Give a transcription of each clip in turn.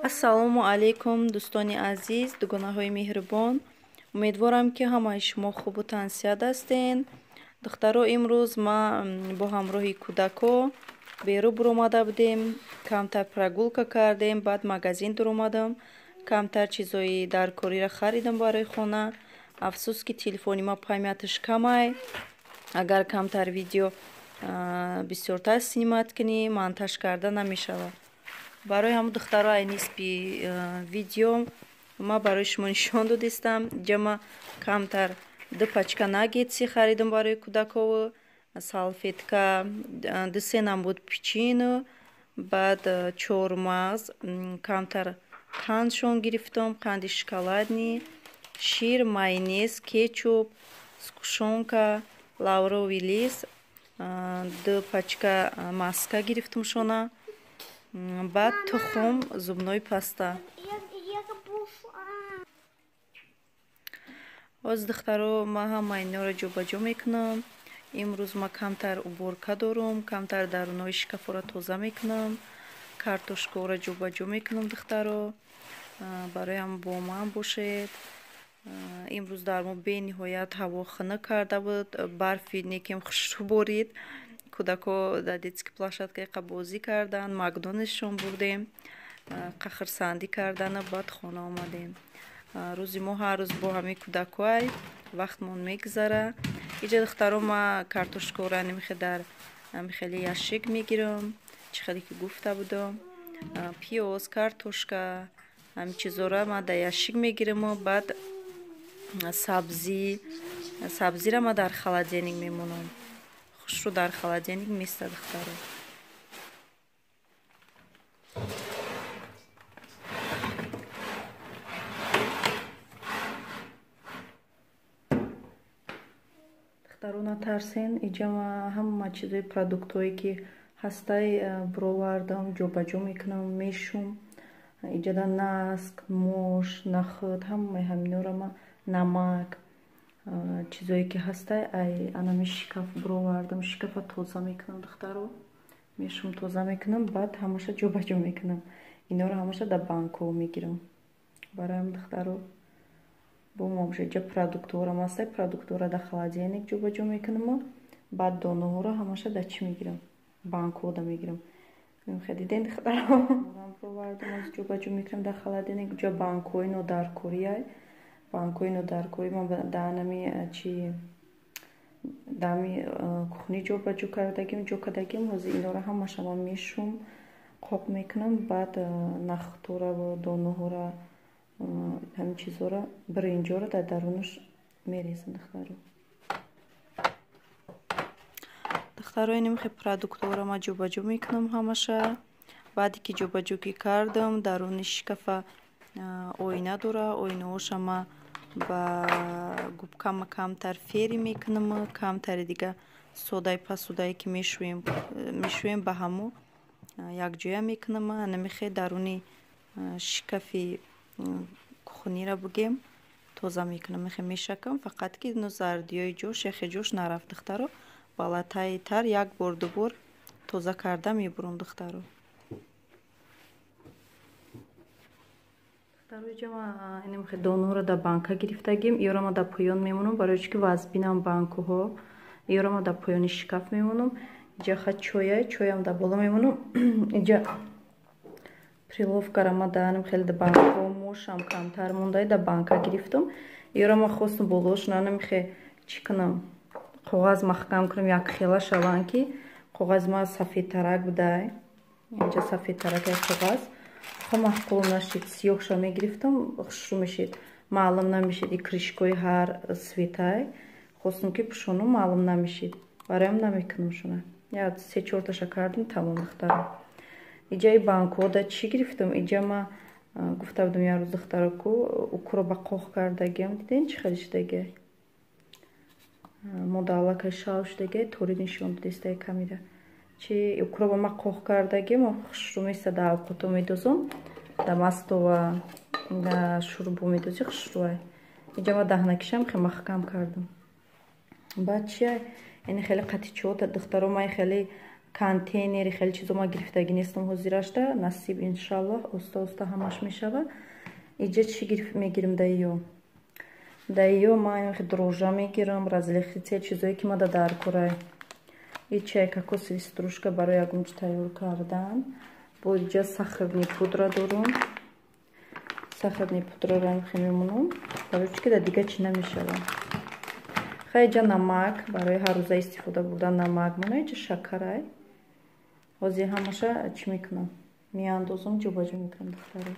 Ассалому алайкум, дӯстони азиз, дугонаҳои меҳрубон. Умедворам, ки ҳамаи шумо хубу тансиҳат ҳастен. Духтаро, имрӯз ман бо ҳамроҳи кӯдако берун буромада будем, камтар прогулка кардем, баъд магазин дуромадам, камтар чизои даркориро харидам барои хона. Афсӯс, ки телефони ма памяташ камай. Агар камтар видео бисёртар снимать кунӣ, монтаж карда намешавад. Барои ҳамун, духтаро, ай нисби видео ма барои шумо нишон додистам. Инҷа ма камтар ду пачка наггетси харидам барои кӯдакову салфетка, ду се намуд печенье, баъд чормағз, камтар қандшон гирифтам, қанди шоколадный, шир, майонез, кетчуп, сгущёнка, лавровый лист, ду пачка маска гирифтамшона, баъд тухм, зубной паста. Ҳоз, духтаро, ман ҳамаи инҳоро ҷобаҷо мекунам. Имрӯз ман камтар уборка дорум, камтар дарунои шкафҳоро тоза мекунам, картошкаҳоро ҷобаҷо мекунам. Духтаро, барои ҳам бо ман бошед. Имрӯз дар мо бениҳоят ҳаво хунук карда буд, барфи некем хушрӯ борид. Кӯдако дар детский площадка яқа бозӣ карданд, Макдональдсшон бурдем, хурсандӣ кардану баъд хона омадем. Рӯзи мо ҳар рӯз бо ҳамин кӯдакҳоай вақтмон мегузара. Иҷа, духтаро, ма картошкаҳоро нимихе дар хеле ящик мегирам, чӣ хеле ки гуфта будам, пиёз, картошка, ҳамин чизҳоро ма дар ящик мегираму баъд сабзӣ, сабзиро ма дар холодильник мемонам, хушрӯ дар холодильник места, духтаро. Духтаро, натарсен, иҷа ма ҳама чизои продуктҳое ки ҳастай, бировардам, ҷобаҷо мекунам, мешум. Иҷада наск, мош, нахӯд, ҳамаи ҳаминҳоро ма, намак, чизое ки ҳастай, ай анами шкаф бировардам, шкафа тоза мекунам, духтаро, мешум, тоза мекунам, баъд ҳамаша ҷобаҷо мекунам. Инҳоро ҳамаша дар банкҳо мегирам. Барои духтаро, бо мо бошед. Иҷа продуктҳоро ҳастай, продуктҳоро дар холодильник ҷобаҷо мекунаму баъд донаҳоро ҳамаша дар чӣ мегирам? Банкҳода мегирам. Диден, духтаро, бировардам, аз ҷобаҷо мекунам дар холодильник. Ҷа банкҳои нодаркориай, банкҳои нодаркорӣ ман дар анами чи дами кухни ҷобаҷо кардагим, ҷо кардагим. Ҳозир инҳоро ҳамаша ман мешум, қоқ мекунам, баъд нахӯдҳоро, донаҳоро, ҳамин чизҳоро, биринҷоро дар дарунаш мерезам, духтаро. Духтаро, иним хе продуктҳоро ман ҷобаҷо мекунам ҳамаша. Баъде ки ҷобаҷо ки кардам, даруни шкафа оина дора, оинаҳоша ма ба губкама камтар фери мекунам, камтари дига содаи посудае ки мешӯем, ба ҳамо якҷоя мекунам. Анамихе даруни шкафи кухонира бугем, тоза мекунам, мехе мешакам, фақат ки но зардиёи ҷош яхе ҷош нарафт, духтаро, балатаи тар як бор, ду бор тоза карда мебурам, духтаро. Духтаро, иҷа ма инамхе донаҳоро дар банка гирифтагим. Иёро ма дар поён мемонам, барои чӣ ки вазбинам банкаҳо. Иёро ма дар поёни шкаф мемонам. Иҷа ха чоя, чоям дар боло мемонам. Иҷа прилавкара ма дар хеле дар банкаҳо мошам камтар мондай, дар банка гирифтам. Иёро ма хостам болошона намихе чӣ кунам, коғаз маҳкам кунам, якхела шаванд, ки коғази ма сафедтарак будай. Инҷа сафедтарак як коғаз хо маъқул нашид, сиёҳша мегирифтам, хушрӯ мешид, маълум намешид. И крышкои ҳар цветай хостам ки пӯшонам, маълум намешид, бароям намекунам шуна. Я се чорташа кардам, тамом, духтаро. Иҷаи банкҳода чӣ гирифтам? Иҷа ма гуфта будам як рӯз, духтаро, ку укроба қоқ кардагиам, диден, чӣ хеле шудагиай, мода аллакай шав шудагиай, тори нишон додистаи камира. Чи укроба ма қоқ кардагим, хушрӯ места, дар авқото медозам, дар мастова, дар шӯрбо медозӣ, хушрӯай. Иҷа ма даҳнакишам хе маҳкам кардам. Баъд чиай? Ини хеле қатичота, духтаро, ман хеле Контейнери хеле чизо ма гирифтагӣ нестам ҳозирашда. Насиб иншаллоҳ оста оста ҳамаш мешава. Иҷа чӣ мегирим даиё? Даиё ман дрожжа мегирам, разрыхлитель, чизое ки мада дар кора. И чай кокосовый стружка барои ягон чӣ тайёр кардан. Бо иҷа сахарный пудра дорум. Сахарный пудраро хе мемонам. Барои чӣ ки дар дига чӣ намешава. Хай иҷа намак барои ҳар рӯза истифода бурдан намак мона, иҷа шакарай. Ҳозир ҳамаша чӣ мекунам? Меандозам, ҷобаҷо мекунам духтаро.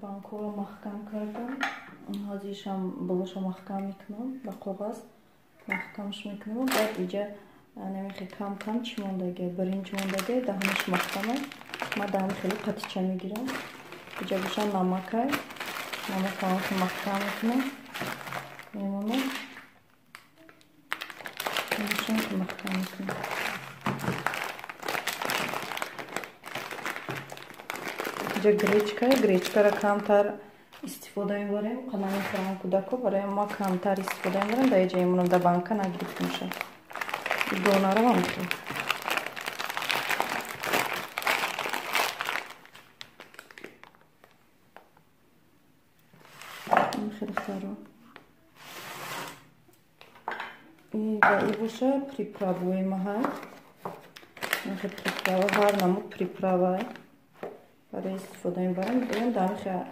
Банкҳоро маҳкам кардам. Ҳозиршам болоша маҳкам мекунам, ба коғаз маҳкамш мекунам. Баъд иҷа намехе кам-кам чӣ мондаге, биринҷ мондаге, даҳанаш маҳкама. Ман даҳани хеле қатича мегирам. Иҷа боша намакай. Намакам маҳкам мекунам. Мемонам. Маҳкам мекунам. Иҷа гречка, гречкаро камтар истифода мебарем. Қана мехӯрам кӯдако, барои ма камтар истифода мебарем. Дар иҷа имонам дар банка нагирифта мешавад. Донаро ҳам мехӯрем. Духтаро. И боша приправои маҳа. Приправа ҳар намуд приправа барои истифода мебарам. Боям дар ҳамин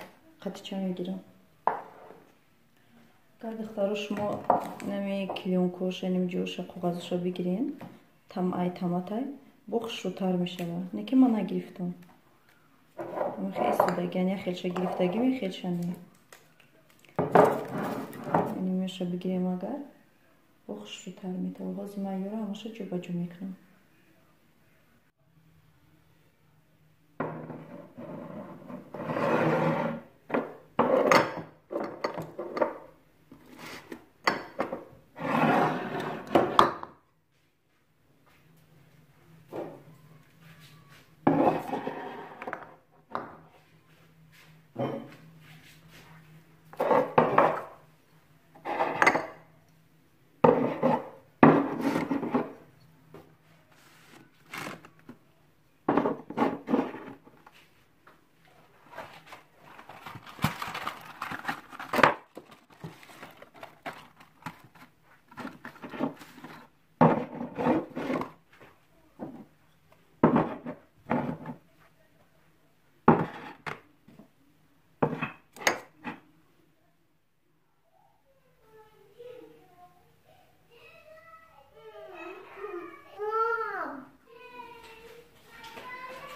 қатича мегирам. Агар духтаро шумо нами клеёнкоша, нами ҷоша, коғазоша бигирен, ай таматай бо хушрӯтар мешавад. Не ки ман нагирифтам. Хеле содаги, яъне хелша гирифтагӣ, хелша не. Нимеша бигирем агар бо хушрӯтар метавад. Ҳозир ман ёро ҳамаша ҷобаҷо мекунам.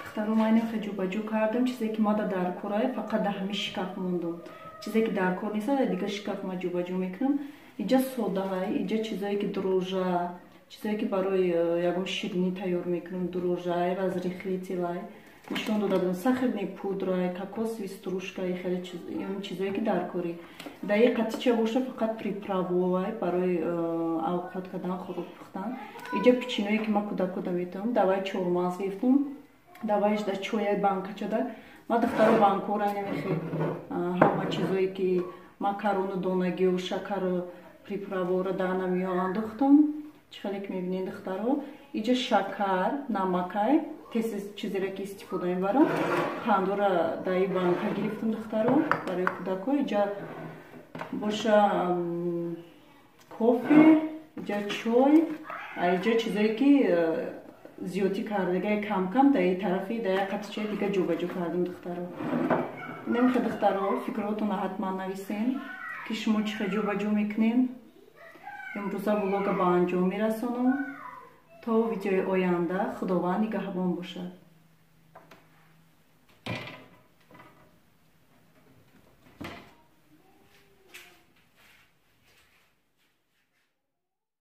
Духтаро, ман инро ҷобаҷо кардам. Чизе ки мада дар корае, фақат дар ҳамин шкаф мондам. Чизе ки дар кор нест, дар дигар шкаф ман ҷобаҷо мекунам. Инҷа содаҳай, инҷа чизое ки дрожжа, чизое ки барои ягон ширинӣ тайёр мекунам, дрожжай, разрыхлителай нишон дода будам, сахарный пудрай, кокосовый стружкай, хеле чизое ки дар корӣ. Дар ин қатича боша фақат приправовай барои авқот кардан, хӯрок пухтан. Инҷа печенье ки ман кӯдакода метавонам, давай чормағз гирифтам. Давайш да чоя банкачада. Ма духтаро банкора намехе ҳама чизое ки макарону донагиу шакару приправора дар намиё андохтам. Чӣ хеле ки мебинед, духтаро, иҷа шакар, намакай, тез чизере ки истифода мебарам. Қандора дар ин банка гирифтам, духтаро, барои кӯдако. Иҷа боша кофе, иҷа чой, иҷа чизое ки зиёдӣ кардагай кам-кам дар ин тарафи дар як қатичаи дига ҷобаҷо кардам, духтаро. Намехе, духтаро, фикротонро ҳатман нависен, ки шумо чӣ хел ҷобаҷо мекунен. Имрӯза влога ба анҷом мерасонам. То видеои оянда Худованд нигаҳбон бошад.